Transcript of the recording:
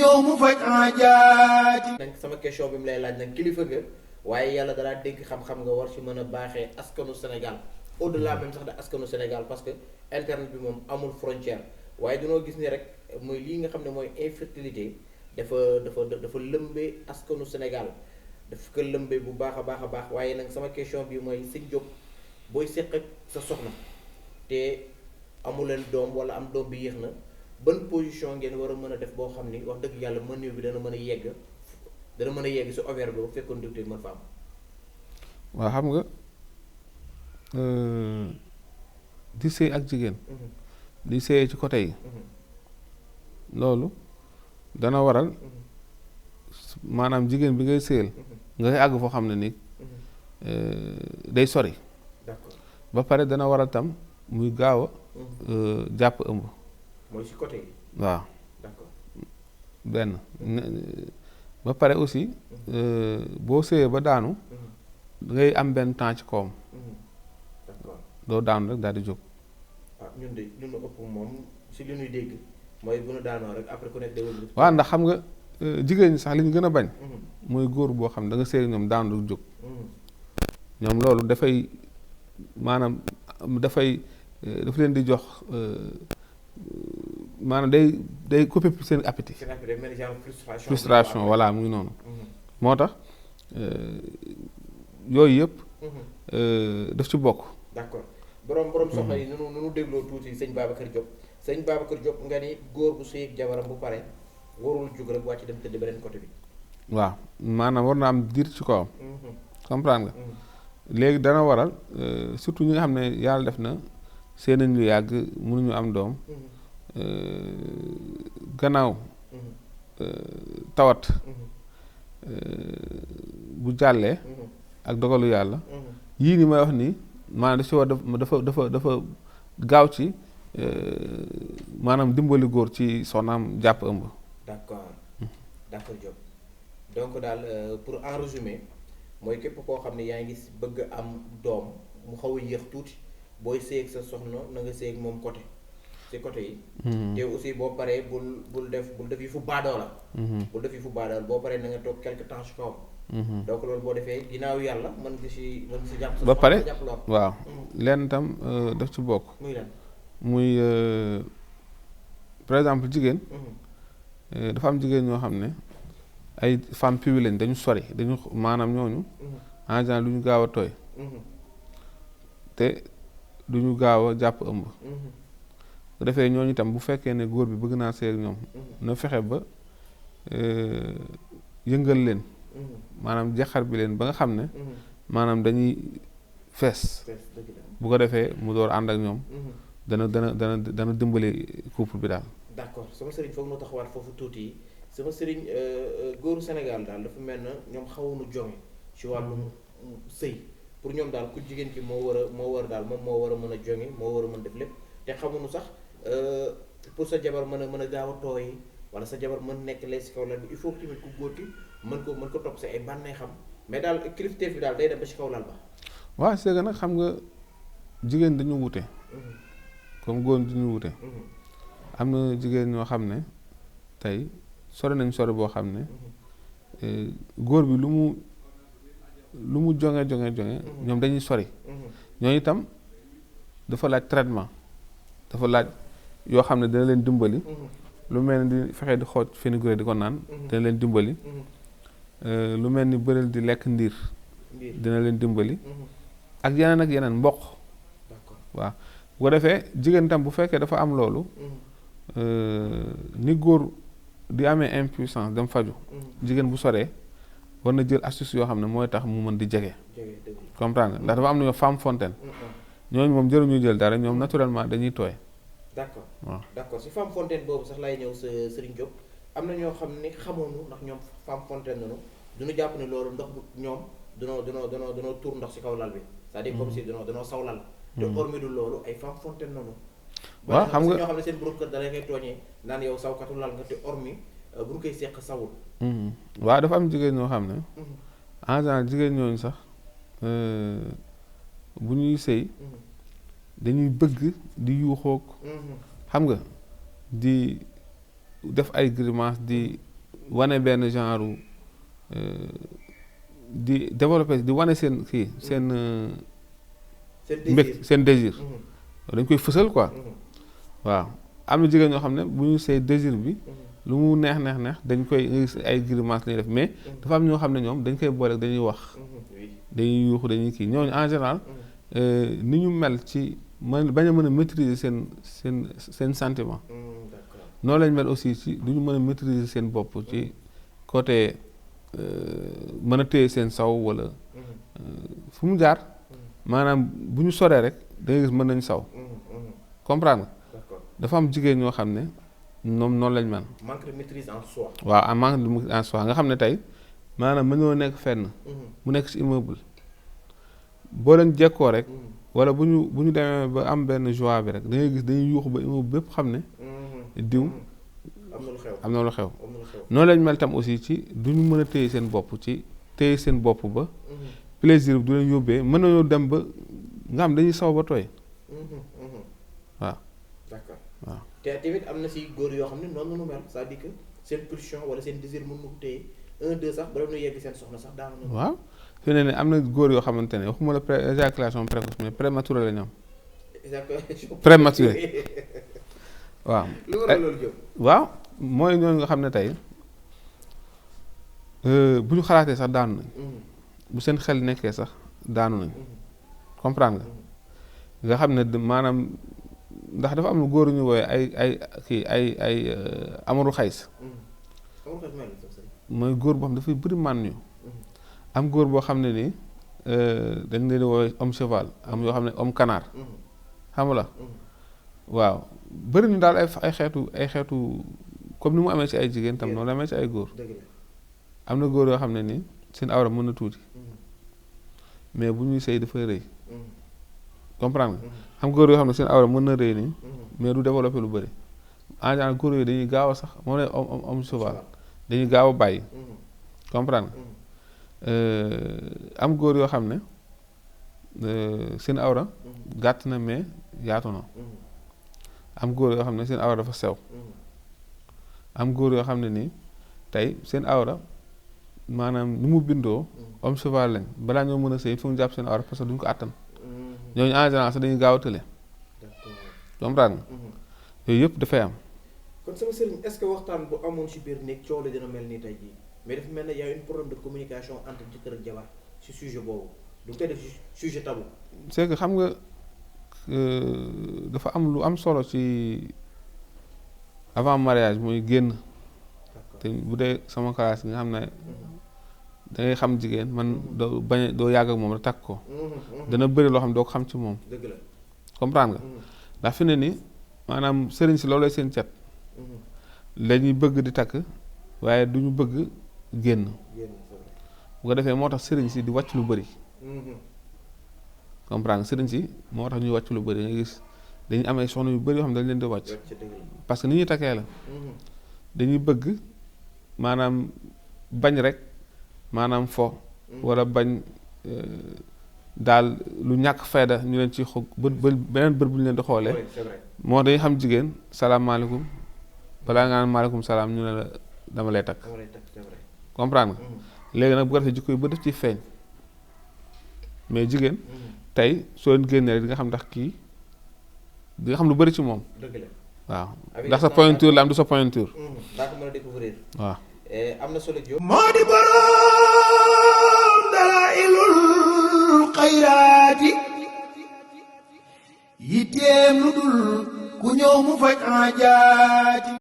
ñëw mu faj aajaati. nag sama question bi mu lay laaj nag kilifa nga waaye yàlla dalaa dégg xam-xam nga war ci mën a baaxee askanu Sénégal au delà même sax de askanu Sénégal parce que internet bi moom amul frontière waaye dañoo gis ni rek mooy lii nga xam ne mooy infertilité dafa lëmbee askanu Sénégal daf ko lëmbee bu baax a baax a baax waaye nag sama question bi mooy sëñ Diop booy séq ak sa soxna te amuleen doom wala am doom bi yéex na ban position ngeen war a mën a def boo xam ni wax dëgg yàlla mëneew bi dana mën a yegg si ovaire bi bu fekkoon diwte mën fa am. waaw xam nga di sëy ak jigéen di sëyee ci côté yi loolu dana waral maanaam jigéen bi ngay sëyal nga koy àgg foo xam ne ni day sori ba pare dana waral tam muy gaaw a jàpp ëmb mooy ci côté yi waaw d'accord benn ba pare aussi boo sëyee ba daanu ngay am benn temps ci kawam d'accord doo daanu rek daal di jóg ñun de ñun ëpp moom si li ñuy dégg mooy bu nu daanoo rek après ku nekk day wëgg waaw ndax xam nga jigéen ñi sax li ñu gën a bañ mooy góor boo xam ne da nga sëy ñoom daanu du jóg ñoom loolu dafay maanaam dafa leen di jox maanaam day couper seen appétit frustration voilà mu ngi noonu moo tax yooyu yëpp daf ci bokk d'accord borom soxna yi nu dégloo tuuti sëñ Babacar Diop nga ni góor bu sëy ak jabaram bu pare warul jóg rek wàcc dem tëdd beneen côté bi waaw maanaam war na am diir ci kawam comprendre nga léegi dana waral surtout ñi nga xam ne yàlla def na seen nañ lu yàgg mënuñu am doom gannaaw tawat bu jàllee ak dogalu yàlla yii ni may wax nii maanaam da ci war dafa gaaw ci maanaam dimbali góor ci soxnaam jàpp ëmb. d'accord Diop donc daal pour en résumer mooy képp koo xam ne yaa ngi bëgg am doom mu xaw a yéex tuuti booy sëy ak sa soxna na nga sëy ak moom côté ci côté yi. te aussi boo paree bul def yi fu baadoo la. bul def yi fu baadoo la boo paree na nga toog quelque temps ci kawam. donc loolu boo defee ginnaaw yàlla mën nga si jàpp. ba pare waaw lenn tam daf ci bokk. muy lan muy par exemple jigéen. dafa am jigéen ñoo xam ne ay femmes pieuses lañ dañu sori dañu maanaam ñooñu. en général du ñu gaaw a tooy. te du ñu gaaw a jàpp ëmb. bu defee ñooñu itam bu fekkee ne góor bi bëgg naa sëy ak ñoom. na fexe ba yëngal leen. maanaam jaxar bi leen ba nga xam ne. maanaam dañuy fees. bu ko defee mu door ànd ak ñoom. dana dimbali couple bi daal. d'accord sama sëriñ foog nu taxawaat foofu tuuti yi sama sëriñ góoru Sénégal daal dafa mel na ñoom xawunu jonge ci wàllum sëy pour ñoom daal ku jigéen ki moo war daal moom moo war a mën a jonge moo war a mën def lépp te xamuñu sax pour sa jabar mën a gaaw a tooy wala sa jabar mën nekk lay si kaw lal bi il faut que tamit ku góor ki mën ko topp si ay bànnee xam mais daal kilifteef bi daal day dem ba si kaw lal ba. waaw c'est que nag xam nga jigéen dañu wute. comme góor dañu wute. am na jigéen ñoo xam ne tey sori nañ sori boo xam ne góor bi lu mu jonge ñoom dañuy sori. ñooñu itam dafa laaj traitement dafa laaj yoo xam ne dina leen dimbali. lu mel ni di fexe di xooj fenugré di ko naan. dina leen dimbali. lu mel ni bëril di lekk ndiir. dina leen dimbali. ak yeneen mboq. waaw bu ko defee jigéen tam bu fekkee dafa am loolu. ni góor di amee impuissance dem faju jigéen bu soree war na jël astuce yoo xam ne mooy tax mu mën di jege. comprendre nga ndax dafa am na ñoo femme fontaine. ñooñu moom jëruñu jël dara ñoom naturellement dañuy tooy. d'accord waaw d'accord si femme fontaine boobu sax lay ñëw sa Serigne Diop am na ñoo xam ne xamoonu ndax ñoom femme fontaine nanu duñu jàpp ne loolu ndox bu ñoom danoo tuur ndox si kaw lal bi c'est-à-dire comme si danoo saw lal te hormis du loolu ay femme fontaine nanu waaw xam nga ñoo xam ne seen borom kër da lay koy tooñee naan yow sawkatu lal nga te hormis bu ñu koy seq sawul. waaw dafa am jigéen ñoo xam ne en général jigéen ñooñu sax bu ñuy sëy dañuy bëgg di yuuxoog xam nga di def ay grimace di wane benn genre di développer di wane seen kii seen mbég seen désir dañ koy fësal quoi waaw am na jigéen ñoo xam ne bu ñu see désir bi lu mu neex dañ koy ay grimace lañuy def mais dafa am ñoo xam ne ñoom dañ koy boole dañuy wax dañuy yuuxu dañuy kii ñooñu en général ni ñu mel ci bañ a mën a maîtriser seen sentiment noonu lañ mel aussi ci du ñu mën a maîtriser seen bopp ci côté mën a téye seen saw walla fu mu jaar maanaam bu ñu soree rek da ngay gis mën nañ saw comprendre nga dafa am jigéen ñoo xam ne ñoom noonu lañ mel. manque de maîtrise en soi. waaw en manque de maîtrise en soi nga xam ne tey maanaam mënoo nekk fenn. mu nekk ci immeuble boo leen jekkoo rek. wala bu ñu demee ba am benn joie bi rek da ngay gis dañuy yuuxu ba immeuble bépp xam ne. diw am na lu xew. noonu lañ mel tam aussi ci du ñu mën a téye seen bopp ci téye seen bopp ba. plaisir bi du leen yóbbee mën nañoo dem ba nga xam dañuy saw ba tooy. waaw. d'accord waaw. te tamit am na si góor yoo xam ne noonu la ñu mel c'est-à-dire que seen pulsion wala seen désir mën na ko téye 1-2 sax ba doon yegg seen soxna sax daanu na. waaw fi ne am na góor yoo xamante ne waxuma la éjaculation précoce mais prématuré la ñu am. éjaculation prématuré waaw. lu waral loolu jëm. waaw mooy ñooñu nga xam ne tey bu ñu xalaatee sax daanu nañ. bu seen xel nekkee sax daanu nañ. comprendre nga xam ne maanaam. ndax dafa am lu góor ñu wooye ay amaru xays mooy góor boo xam dafay bëri man ñu am góor boo xam ne ni dañ leen di wooye homme cheval am yoo xam ne homme canard xam la waaw bëri ñu daal ay xeetu comme ni mu amee ci ay jigéen tam noonu la amee ci ay góor am na góor yoo xam ne ni seen awra mën na tuuti mais bu ñuy sëy dafay rëy comprendre nga xam góor yoo xam ne seen awra mën na rëy nii mais du développé lu bëri en général góor yooyu dañuy gaaw a sax moo ne homme cheval dañuy gaaw a bàyyi comprendre nga am góor yoo xam ne seen awra gàtt na mais yaatu na am góor yoo xam ne seen awra dafa sew am góor yoo xam ne nii tey seen awra maanaam ni mu bindoo homme cheval lañ balaa ñoo mën a sëy fu mu jàpp seen awra parce que duñ ko àttan ñooñu en général sax dañuy gaaw a tële comprendre nga yooyu yëpp dafay am. kon sama sëriñ est-ce que waxtaan bu amoon ci biir néeg coow la dina mel nii tey jii mais dafa mel ne y a une problème de communication entre jëkkër ak jabar ci sujet boobu du koy def sujet tabou. c'est que xam nga dafa am lu am solo ci avant mariage muy génn te bu dee sama classe nga xam ne. da ngay xam jigéen man doo yàgg ak moom rek takk ko dana bëri loo xam ne doo ko xam ci moom comprendre nga ndax fi ne ni maanaam sëriñ si loolooy seen cet lañuy bëgg di takk waaye du ñu bëgg génn bu ko defee moo tax sëriñ si di wàcc lu bëri comprendre nga sëriñ si moo tax ñuy wàcc lu bëri nga gis dañuy am ay soxna yu bëri yoo xam ne dañ leen di wàcc parce que ni ñuy takkee la dañuy bëgg maanaam bañ rek maanaam fo wala bañ daal lu ñàkk fayda ñu leen ci xog beneen bët bu ñu leen di xoolee moo dañuy xam jigéen salaamaaleykum balaa nga naan maaleykum salaam ñu ne la dama lay takk comprendre nga léegi nag bu ko defee jikko yi ba def ci feeñ mais jigéen tey soo leen génnee rek di nga xam ndax kii di nga xam lu bëri ci moom waaw ndax sa pointure la am du sa pointure waaw am na solo Diop moo di boroom dalailul xayraati yitteem lu dul ku ñëw mu faj aajaati